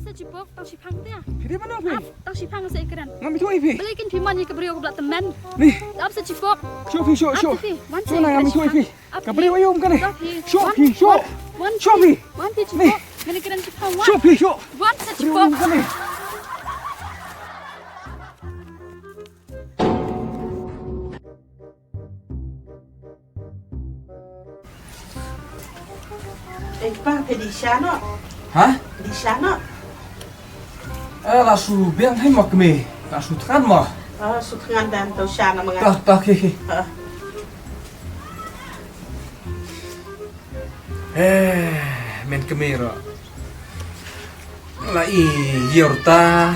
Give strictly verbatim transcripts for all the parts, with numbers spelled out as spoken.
Sa chipok, tang shiphang te. Phi dei mano phi? Ap, tang shiphang sa ikren. Ngam ithuh ïa phi. Balei kin phi man ïa ka briew ka bla tymmen. Ni. Ap sa chipok. Shuh phi, shuh, ap shuh. Sa phi, wan. Shuh sa na, ngam ithuh ïa phi. Ap ka briew aïu kane? Shuh phi. Shuh phi, shuh. Wan, wan. Shuh phi. Wan phi chipok. Ni. Ngan ikren shiphang, wan. Shuh phi, shuh. Wan sa chipok. Briew aïu kane? Eh, pa, phi dih sha noh. Ha? Dih sha noh. Eh, la shu biang hi mo kmie. La shu thngan mo. Ah, shu thngan dan tau sha na manga. Tah, tah, ki, ki. Ah. Eh, men kmie ro. La i ïa rta,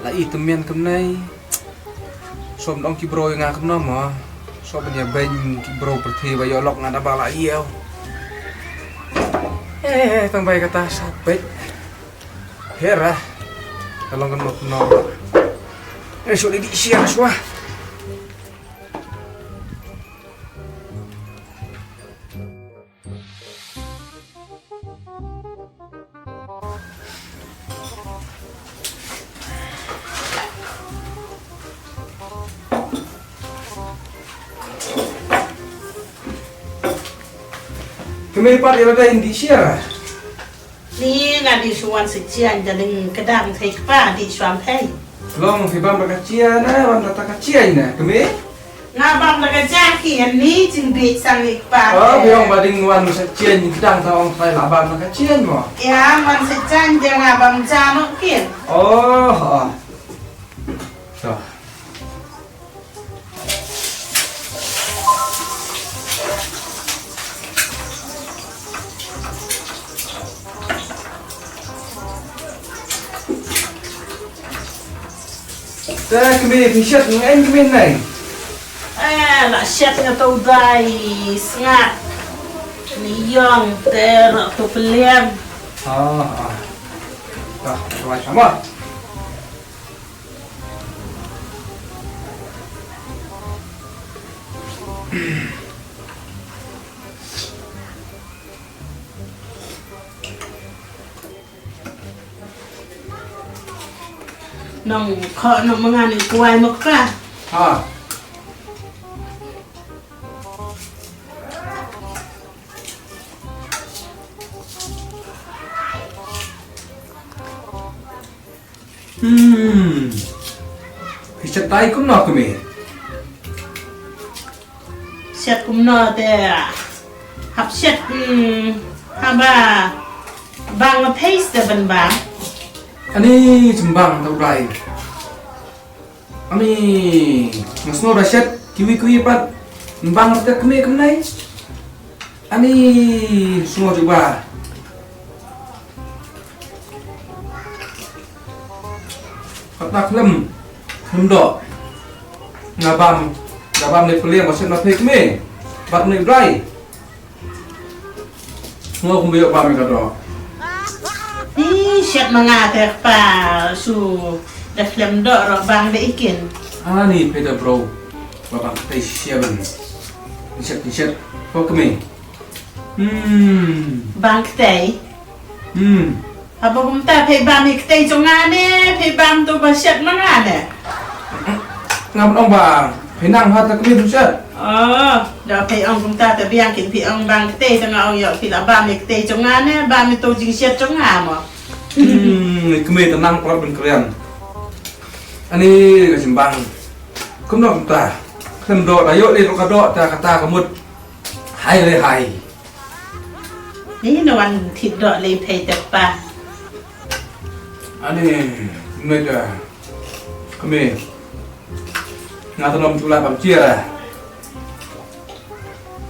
la i tymmen kumne. Sop dong ki bro nga kumno mo. Sop ban ïa beiñ ki bro pyrthei ba ïoh lok nga da ba la ïew. Eh, tang bai kata sa peit. Hera. Ka long kan mo kumno. Eh, sop di di sia swa. Kmie pat ïa lade in dih sha. Ni nga dih shu wan sa jian ja ling kdang thei kpa dih shu am thei. Long phi bam da ka jian na, bam da ka jian na, kmie? Nga bam da ka jaki ani jingbieit sang i kpa. Oh, phi ong ba ding wan sa jian ni kdang ta ong phai la bam da ka jian mo. Ïa, wan sa jian ja nga bam ja no kin. Oh, oh. So. Te kmie phi shet ngan kmie nai. Eh, la shet nga to dai sngat. Ni yong te ro to pelian. Ah, ah. Dah, tuai sama. Nong kho nong manga ni kuai mok ka. Ha. Hmm. Phi shet tai kumno kmie? Shet kumno te hap shet, hmm, haba bang ma pheis te ban bang. Ani jembang tau dai. Ani, nga sngew da shet kiwi kiwi pat. Bang te kmie kumnai. Ani, sngew juga. Kata khlem, khlem doh. Nga bam, nga bam ne peliang ba shet na phe kmie. Bat ne blai. Sngew kumba ïoh bam ïa ka doh. Ih, shet ma nga te kpa shu da khlem doh ruh bang da ikin. Ani phi da bro. Ba bang te shet ban. Shet, shet. Ko kmie. Hmm. Bang ktei. Hmm. Haba kumta phi bam ïa ktei jong nga ne, phi bam to ba shet ma nga ne. Ngam ong ba phi nang ha ta kmie shet. Oh, da phi ong kumta ta biang kin phi ong bang ktei ta nga ong ïa phi la bam ïa ktei jong nga ne, bam ïa to jingshet jong nga mo. Hmm, kmie ta nang prot ban krian. Ani ka jimbang. Kumno kumta. Khlem doh da ïoh le ka doh ta kata ka mut. Hai le hai. Ni na wan thit doh lei phei te pa. Ani, mei da. Kmie. Nga ta nom tula bam chia.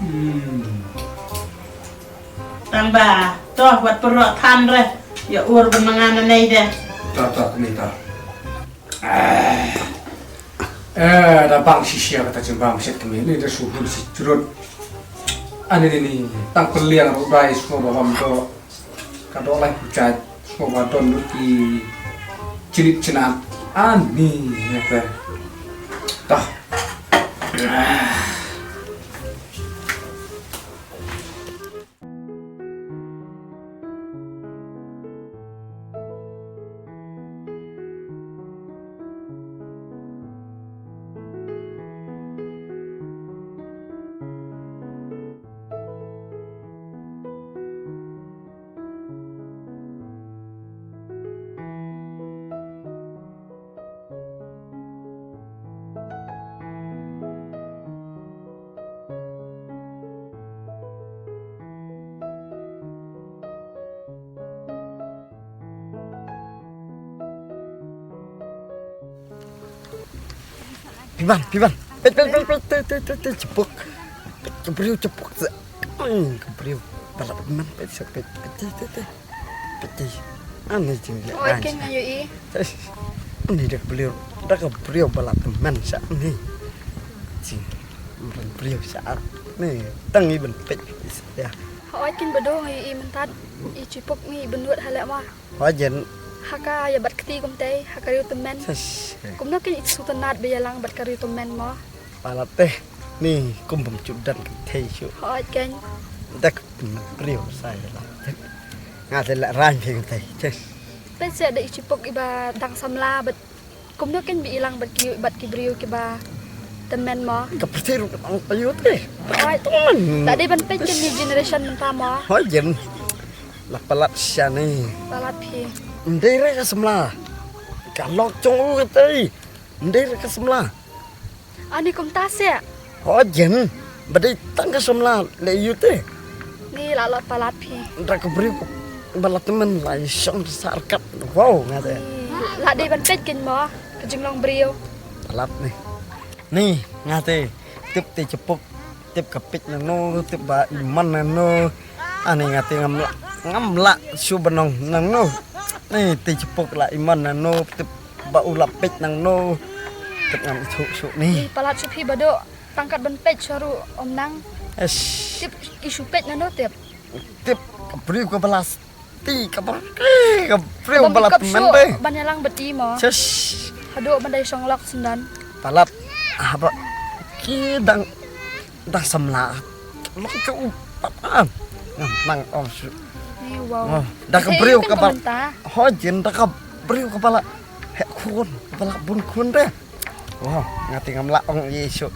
Hmm. Tang ba, to wat pyrot than re. Ya ur ban mangan anei de. Ta ta kmie ta. Ah. Eh, da bang shisha kata jimbang shet kmie ni da suhun si jrut. Ani ni ni, tang peliang ruh dai sngewbha bam doh. Ka doh lai pujat, sngewbha don lut ki jinit jinat. Ani ni te. Tah. Phi wan, phi wan. Peit, peit, peit, peit, te, te, te, te, jepok. Peit, ka briew jepok sa. Hmm, ka briew. Ba la tymmen, peit, sa, peit, peit, te, te, te. Peit, te. Ani jingleh. Oi, kin nga ïohi. Ni da ka briew, da ka briew ba la tymmen sa ni. Jing, ban briew sa. Ni, tang i ban peit. Ya. Oi, kin ba dong i, i mynta i jepok ni i bynnud ha leh ma. Hajan. Ha ka ïa bad kti kumtei, ha ka riew tymmen. Sas. Kumno kin i sngewtynnat ba ïalang bad ka riew tymmen mo. Palat te. Ni kum bym shu don kynthei shuh. Hooid kein. Dak briew sa ïa la. Nga te la rang phi kynthei. Ches. Peit se da i jepok iba dang samla bad kumno kein ba i lang bad ki, bad ki briew kiba tymmen mo. Ka pyrthei ruh ka ong ayu te. Hooid. Tymmen. Ta dei ban peit kein ni generation mynta mo. Hajan. La palat shane. Palat phi. Ndei re ka samla. Ka lok jong u kynthei. Ndei re ka samla. Ani kumta se. Hajan. Ba dei tang ka samla le yu te. Ni la la palat phi. Da ka briew ba la tymmen la i shong sar kat. Wow, nga te. Ni la dei ban peit kein mo ka jinglong briew. Palat ni. Ni nga te tip te jepok. Tip ka peit nangno, tip ba i mon nangno. Ani nga te ngam lah, ngam lah shu ban ong nangno. Ni te jepok la i mon nangno, tip ba u la peit nangno. Tip ngam ithuh shuh ni. Ni palat shu phi ba dei tang kat ban peit sha ruh ym nang. Eish. Tip i shu peit nangno tip. Tip ka briew ka ba la Ti ka ba, eh, ka briew ba la tymmen te. Ban ïalang bad i mo. Ches. Haduh ban dei shong lok syndon. Palat. Ah, ba. Ki dang, dang samla. Lok ka u pat an. Ngam nang ong shu. Ni wow. Oh, da ka briew ka ba. Hajan da ka briew ka ba la. He khun, ka ba la bun khun te. Wow, nga te ngam lah ong ïa shu.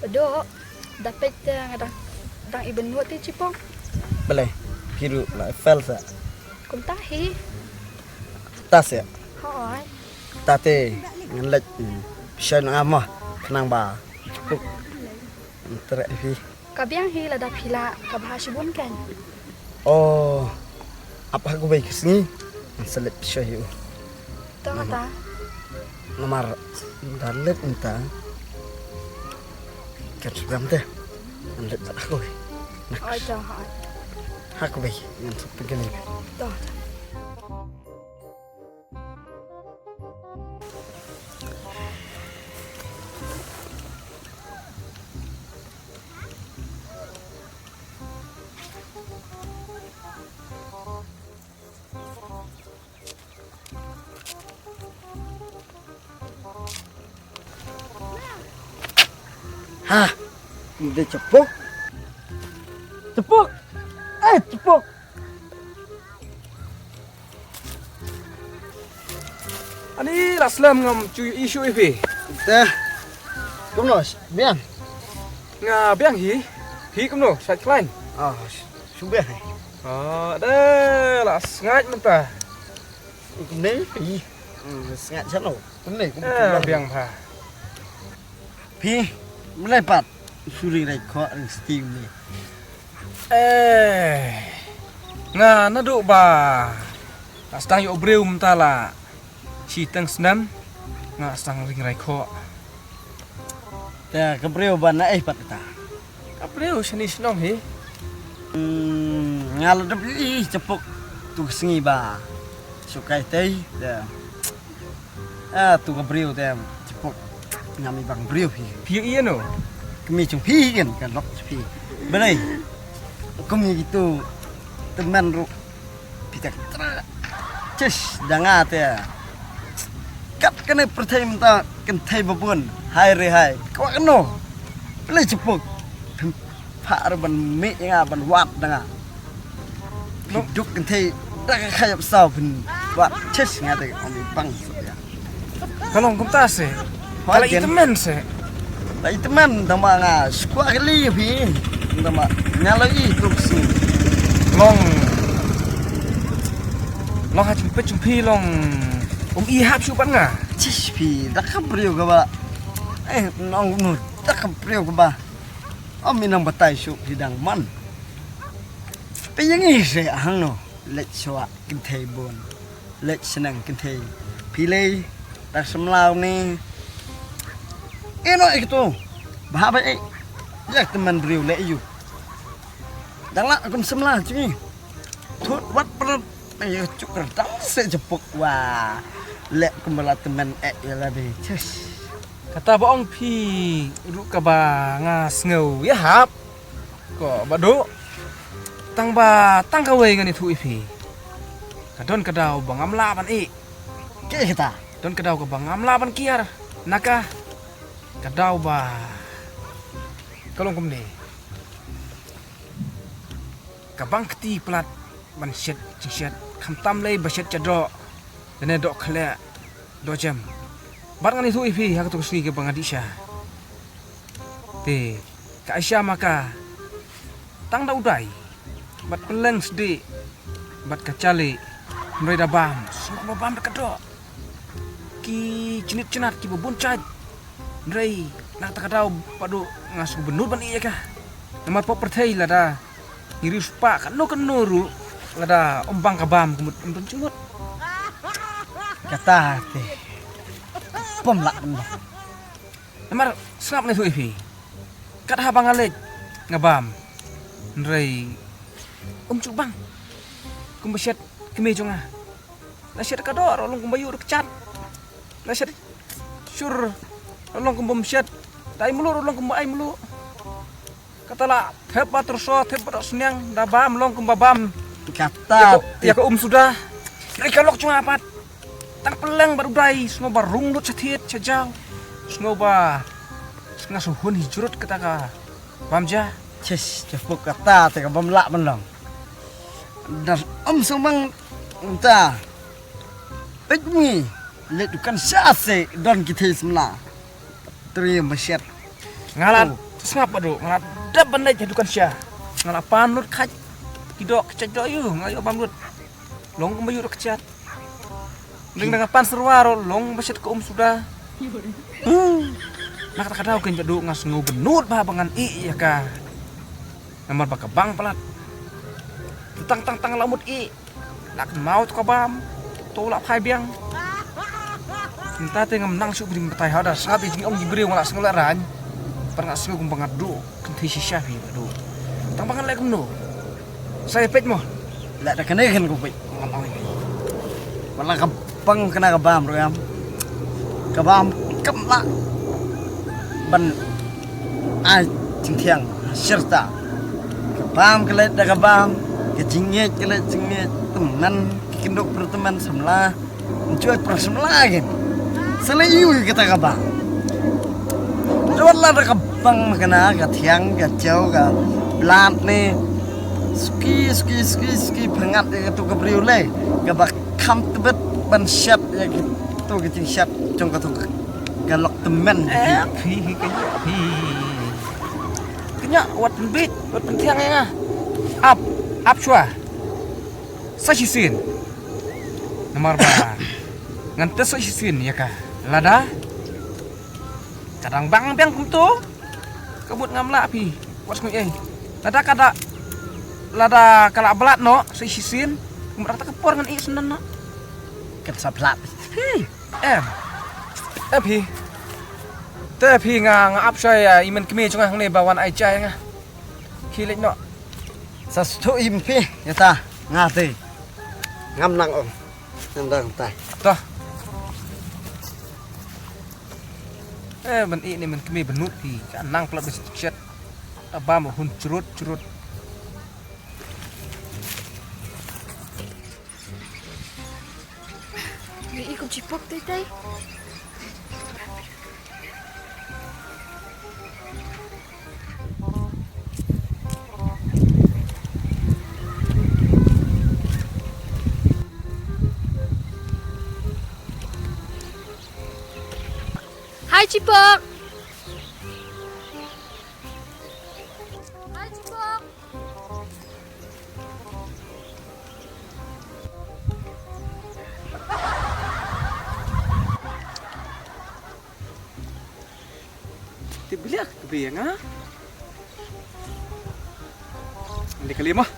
Ba dei, da peit te nga dang, dang i bynnud te jepok. Balei, phi ruh la fel sa. Kumta hi. Ta se. Hooid. Ta te, ngan leit, hmm, pisa na nga mo, khnang ba jepok. Ntere phi. Ka biang hi lada phi lah, ka bha shibun kein. Oh, ap ha kawei ka sngi, ngan sa leit pisa ïa u. To ta. Namar da leit mynta kan shu ngam te. Ngan leit ha kawei. Oi, to, oi. Ha kawei ngan sa pynkylla. To. Ha, ym dei jepok. Jepok. Eh, jepok. Ani la slem ngam ju ïohi shuh ïa phi. Te. Kumno, biang? Nga biang hi. Phi kumno, shait khlaiñ? Ah, shu biang hi. Ah, da la sngaid mynta. Kumne phi. Hmm, sngaid shano? Kumne, kumne. Ah, biang pha. Phi, balei pat shu ring rai khoh ring sting ni? Eh, nga naduh ba nga sdang ïoh briew mynta la shiteng snem nga sdang ring rai khoh. Te ka briew ba na ei pat kata? Ka briew shane shnong hi. Hmm, nga la dep ïohi jepok tu ka sngi ba shu kai tei te. Ah, tu ka briew te jepok ngam i bang briew hi. Phi ïohi ïa no? Kmie jong phi hi kan ka lok phi. Balei? Kum ïa kitu tymmen ruh. Phi ta ka tra. Ches da nga te. Kat kane pyrthei mynta kynthei ba bun. Hai re hai. Kwah kano. Balei jepok. Phah ruh ban mih ïa nga ban wad da nga. Phi duk kynthei da ka khaïap saw phin wad. Ches nga te ong i bang suk ïa. Ka long kumta se. Ka la i tymmen se. La i tymmen tang ba nga skwah kali phi. Tang ba nga la i tuk si. Long. Long ha jingpeit jong phi long. Um i hap shuh bad nga. Ches phi da ka briew kaba. Eh, nong nu da ka briew kaba. Ym i nang batai shuh phi dang man. Phi ïa ngi se hangno leit shuwa kynthei bun. Leit shnong kynthei. Phi lei da ka samla une. Ino ito. Bha ba e. Ïa tymmen briew leh ïu. Dang lah kum samla jong ngi. Thut wat prut. Ïa juk kerdang se jepuk wa. Leh kum ba la tymmen e ïa lade. Chus. Kata ba ong phi ruh kaba nga sngew ïa hap. Ko ba duk. Tang ba tang kawei ngan ïathuh ïa phi. Ka don ka daw ba ngam lah ban ïeh. Kaei kata? Don ka daw kaba ngam lah ban kiar na ka. Ka daw ba ka long kumne. Ka bang kti palat ban shet jingshet, khamtam lei ba shet jadok. Lane dok khleh, dok jem. Bad ngan ïathuh ïa phi ha kato ka sngi kaba nga dih sha. Te ka ai sha ma ka tang da u dai bad pylleng sdieh bad ka jali. Hynrei da bam, sngewbha bam da ka doh. Ki jnit jnat kiba bun jait. Hynrei na kata ka daw pat nga sngewbha ban ïeh ïa ka. Namar pop pyrthei lada ngi riewspah kano kano ruh, lada ym bang ka bam ka mut ym don jingmut. Kata te pom lah ban long. Namar sngap ne thui phi. Kat haba nga leit nga bam. Hynrei ym ju bang. Kumba shet kmie jong nga. La shet ka doh ruh long kumba ïuh ruh kjat. La shet shur ruh long kumba ym shet. Da ai mluh ruh long kumba ai mluh. Kata la thep ba tyrso thep ba doh sniang da bam long kumba bam. Kata ïa ka um suda. Ri ka lok jong nga pat. Tang pylleng bad u dai, sngewbha rung lut sha thied sha jaw. Sngewbha snga suhun hi jrut kata ka bam ja. Chis, chapuk kata te ka bam lah ban long. Dan um sngewbang ta. Peit ngi leit dukan sha se don ki thei samla. Tri mashet. Nga la sngap bad u, nga la dep ban leit ha dukan sha. Nga la pan lut khaj. Ki doh ki chaj doh ïu, nga ïoh bam lut. Long kumba ïuh ruh kjat. Ding dang pan serwa ruh long ba shet ka um suda. Na kata ka daw kein ba duk nga sngew bynnud ba ba ngan ïeh ïa ka. Namar ba ka bang palat. Tang tang tang la mut ïeh. La kynmaw to ka bam. To la phai biang. Mynta te ngam nang shu bring batai ha da sngap ïa jingong jingbriew nga la sngew la rang. Par nga sngew kumba nga duk. Kynthei shisha phi ba duk. Tang ba ngan leh kumno. Sa ïa peit mo. Leh da kane kan ko peit. Ngan ong ïa phi. Wala ka bang kane ka bam ruh em. Ka bam kam lah ban ai jingthiang shisha. Ka bam ka leit da ka bam, ka jingngeit ka leit jingngeit, tymmen ki kynduh pyrtymmen samla. Jot pra samla kein. Sa leh ïu kata ka bam. Jot la da ka bang ma kane ka thiang ka jaw ka blat ne. Suki suki suki suki pyrngat ïa kato ka briew lei. Kaba kham tbit ban shet ïa kato ka jingshet jong kato ka lok tymmen. Eh, phi, phi, phi. Kynja wat pynbit, wat pynthiang ïa nga. Ap, ap shuwa. Sa shisien. Namar ba ngan test sa shisien ïa ka. Lada ka dang bang biang kumto, ka mut ngam lah phi. Wat sngew ei. Lada ka da, lada ka la blat noh sa shisien, kumta ka por ngan ïeh shen noh. Kan sa blat. Phi, em. Em phi. Te phi nga, nga ap shuwa ïa i men kmie jong nga hangne ba wan ai ja ïa nga. Khie leit noh. Sa shu im phi ïa ta nga te. Ngam nang ong. Ngam nang tai. To. Eh, ban ïeh ne men kmie bynnud phi. Ka nang plat bad shet. Ta bam hun chrut chrut. Ngi i kum chipok tei tei. Hai chipok. Hai chipok. Te bilik ke beri nga. Balik kali mah.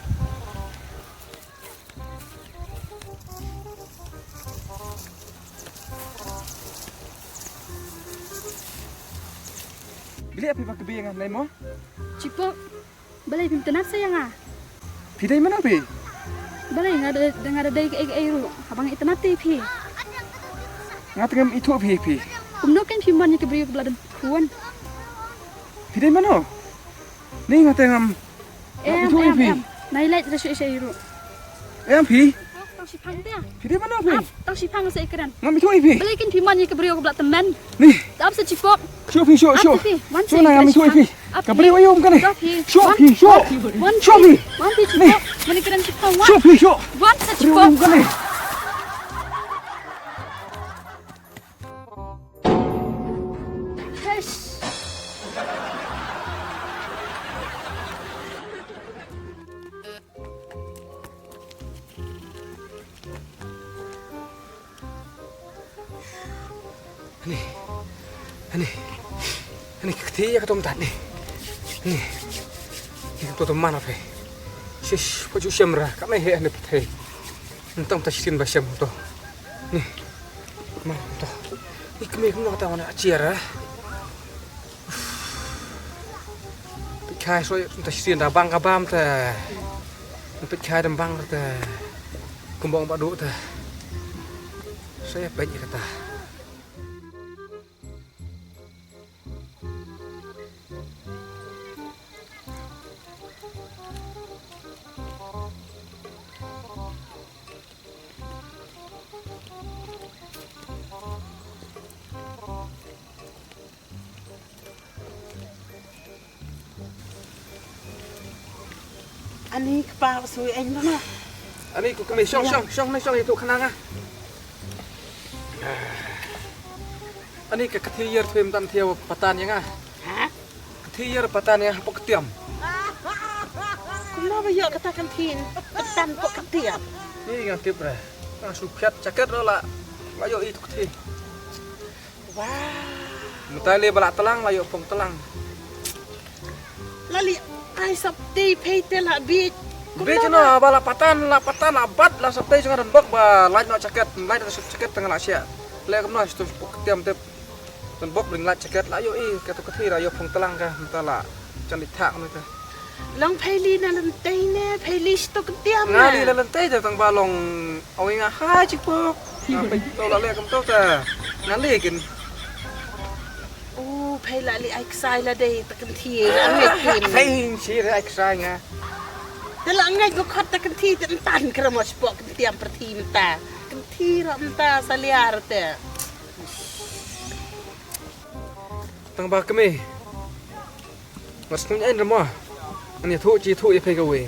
Dei phi ba ka bia nga nai mo? Chipo, balei phim tnat sa ïa nga? Phi dei mano phi? Balei nga da, da nga da dei kaei kaei ruh, haba nga itynnat te phi. Nga te ngam ithuh phi phi. Kumno kein phim mon ïa ka briew kaba la don khun? Phi dei mano? Ni nga te ngam Em, ithuh ïa em, phi. Em. Nai leit da shu ïa shu ruh. Em phi. Tang shiphang te. Phi dei mano phi? Ap, tang shiphang sa ikren. Ngam ithuh ïa phi. Balei kein phim mon ïa ka briew kaba la tymmen. Ni. Ap sa chipok. Shu phi shu shu. Ap phi. Wan shu sa na ngam ikren ithuh ïa phi. Ap ka briew ayo kane. Shu phi shu. Wan phi. Shu phi. Wan phi chipok. Ni. Mani kren chipok wan. Shu phi shu. Wan sa briew chipok. Ayo kane. Eish. Ani, ani, ani ka kti ïa ka tom tan ni. Ni, ni ka tom man apa? Shish, pa ju shem ra, ka mai he ani pa thei. Ntang ta shin ba shem to. Ni. Mar to. Ni kmie kumno kata wan a chiar ah. Peit khai soi ta sien da bang ka bam ta. Peit khai dam bang ta. Kumbong ba du ta. Soi peit kata. Ani kpa sui eng dona. Ani ku kmie shong shong shong ni shong itu khnang ah. Ani ka kti ïar thwem tan thiaw patan ïa nga. Ha? Kti ïar patan ïa pok ktiam. Kumno ba ïoh kata kan thin patan pok ktiam. Ni nga tip re. Nga shu phiat jaket la la. La ïoh itu kti. Wah. Mynta le ba la tlang la ïoh phong tlang. La li ai sap te phei te la bit. Bit no ba la patan la patan la bat la sap te jong nga don bok ba lait no jaket lait no jaket tang la sia. Le kumno stu pok ktiam tip. Tang bok bring lait jaket la ïoh i katu ka thira la ïoh phong tlang ka mynta la jan dik thak na ka. Long phei li na lentei ne phei li stok tiam. Nga li la lentei te tang ba long oi nga ha chik pok. Nga phei to la le kam to ta. Nga li kin. U phei la li ai ksai la dei ta kan thi la ngai kin. Phei hin si re ai ksai nga. Te la ngai ko khot ta kan thi te tan kra mo chpok kan tiam per thi mynta. Kan thi ra mynta sa liar te. Tang ba kmie. Ngat sngew ai nramo. Ani thu chi thu i phei kawei.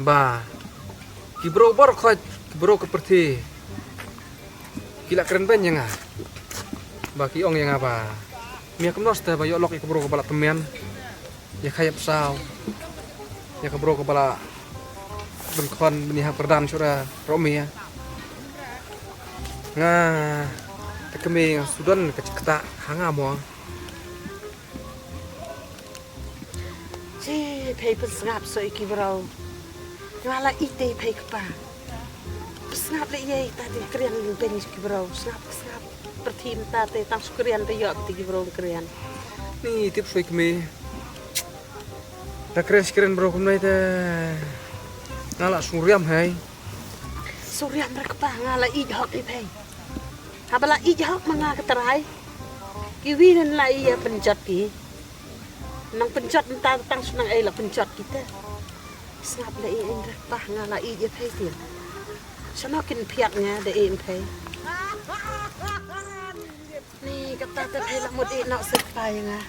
Ba. Ki bro bor khot ki bro ka pyrthi. Ki la kren ben ïa nga. Ba ki ong ïa nga ba. Mia kumno ste ba ïoh lok ïa ki bro ka ba la tymmen. Ïa ka ïap saw. Ïa ka bro ka ba la. Bynkhon bynïa ha pyrdan shuh ra romia. Nga ta kmie nga sudon ka chkta ha nga mo. Che phei pynsngap soi ki bro. Nga la ite phei kpa. Pynsngap le ïei ta ding krian beng ki bro. Sngap sngap. Pyrthim ta te tang sukrian te ïoh ki bro krian. Ni tip soi kmie. Ta kren skren bro kumne te nga la suriam hai. Suriam ra kpa nga la ij hok i phei. Haba la ij hok ma nga ka trai. Ki wi nen la i ya pynjot ki. Nang pynjot mynta tang shnang ei la pynjot ki te. Sngap la i ei ra kpa nga la ij i phei te. Shano kin phiat nga da i phei. Ni kata te phei la mut i nok sek pa ïa nga.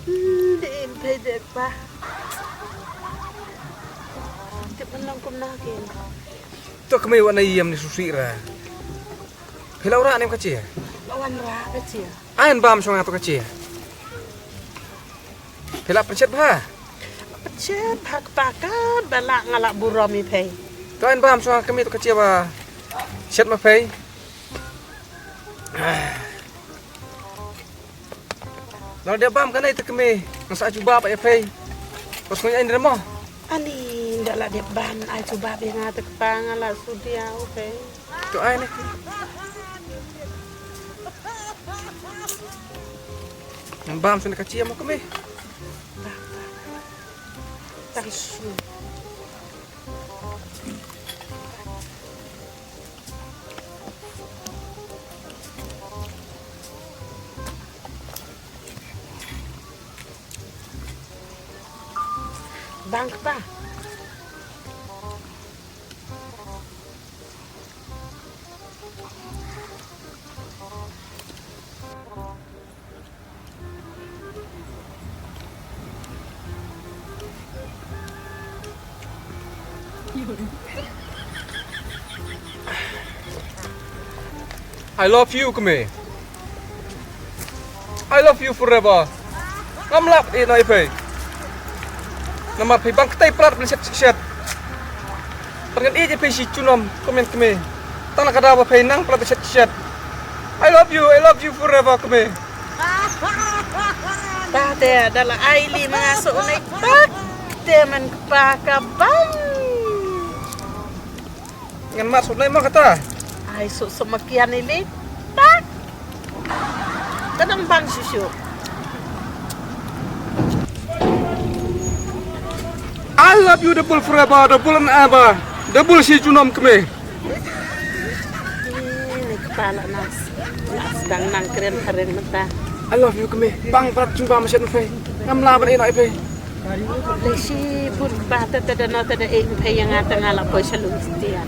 Hmm, de em phei de pa. Tip man long kumno kin. To kmie wan ai yam ni susi ra. Phei la ura nem ka chia. La wan ra ka chia. Ain bam shong to ka chia. Phei la pynchet bha. Pynchet bha kpa ka ba la nga la burom i phei. To ain bam shong kmie to ka chia ba. Chet ma phei. Nang dia bam ka nei te kmie. Nang sa jubab ai phei. Pas ngai ai nremo. Ani nda la dia bam ai jubab ai nga te kpa nga la sudia u phei. To ai ne. Bam sene ka chia mo kmie. Tang shu. Bang kpa. I love you kmie. I love you forever. Ngam lah ïeh noh ïa phi. Namar phi bang ktai palat ban shet shet. Pat ngan ïeit ïa phi shi junom kmie kmie. Tang na ka daw ba phi nang palat ban shet shet. I love you, I love you forever kmie. Ba te da la ai li ma nga suk nai pak te man kpa ka bang. Ngan mat suk nai ma kata. Ai suk suk ma kian ili pak. Ka dang bang shu shu. I love you double forever, double and ever, double shi junom kmie. Ni kpa la nas. Nas dang nang kren karen mata. I love you kmie. Bang brat jumpa mashet mfe. Ngam la ban ïeh noh ïa phi. Lei shi bun kpa ta ta da no ta da ïeh mfe ïa nga ta nga la poi sha lum stia.